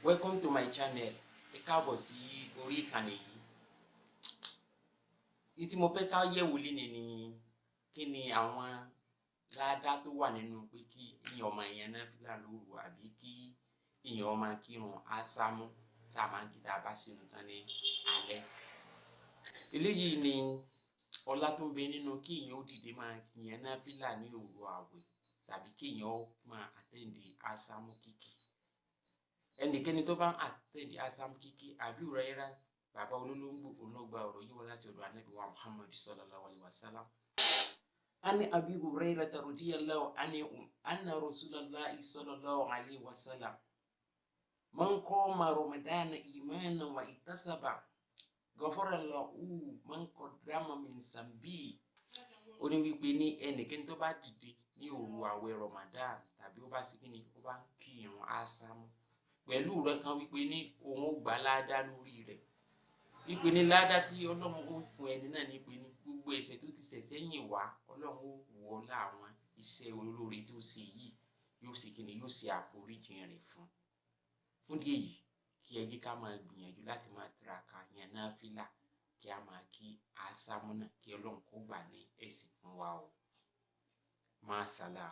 Welcome to my channel. Ẹ káàbọ̀ sí orí ìkànnì yìí. Èyí tí mo fẹ́ ká yẹ̀wò lénìí ni kí ni àwọn ládá tó wà nínú pé kí èèyàn máa yan náfìlà lóru àbí kí èèyàn máa kírun ásámú tá a máa ń kí tá a bá sínú tán ní alẹ́. Eléyìí ni ọlá tó ń bẹ nínú kí èèyàn ó dìde máa yan náfìlà ní òru àwẹ̀ tàbí kí èèyàn ó máa attend ásámú kíkí. Ẹnikẹ́ni tó bá ń attend ásámú kíkí, Àbí Huraira, bàbá olólóńgbò, òun ló gba ọ̀rọ̀ yìí wá láti ọ̀dọ̀ Ànábì wa Muhammad sallallahu alayhi wa sallam. Ani Abi Hurairata radiyallahu anhu anna Rasulullahi sallallahu alayhi wa sallam man qama Ramadana imanan wa ihtisaba ghafara lahu man qaddama min zambi. Ó ní wípé ní ẹnikẹ́ni tó bá dìde ní òru àwẹ̀ Ramadan tàbí ó bá ṣe kíni, ó bá ń kí irun ásámú pẹ̀lú rẹ̀ kan, wípé ní òun ó gbà ládá lórí rẹ̀, wípé ní ládá tí Ọlọ́run ó fún ẹni náà ní pé ní gbogbo ẹ̀ṣẹ̀ tó ti ṣẹ̀ sẹ́yìn wá, Ọlọ́run ó wọ láwọn iṣẹ́ olóore tó ṣe yìí, yóò ṣe kíni, yóò ṣe àforíjìn rẹ̀ fún. Fún díẹ̀ yìí, kí ẹ jẹ́ ká máa gbìyànjú láti máa tiraka yan náfìlà, kí a máa kí ásámú náà, kí Ọlọ́run kó gbà ní ẹ̀sìn fún wa o. Máa sálà.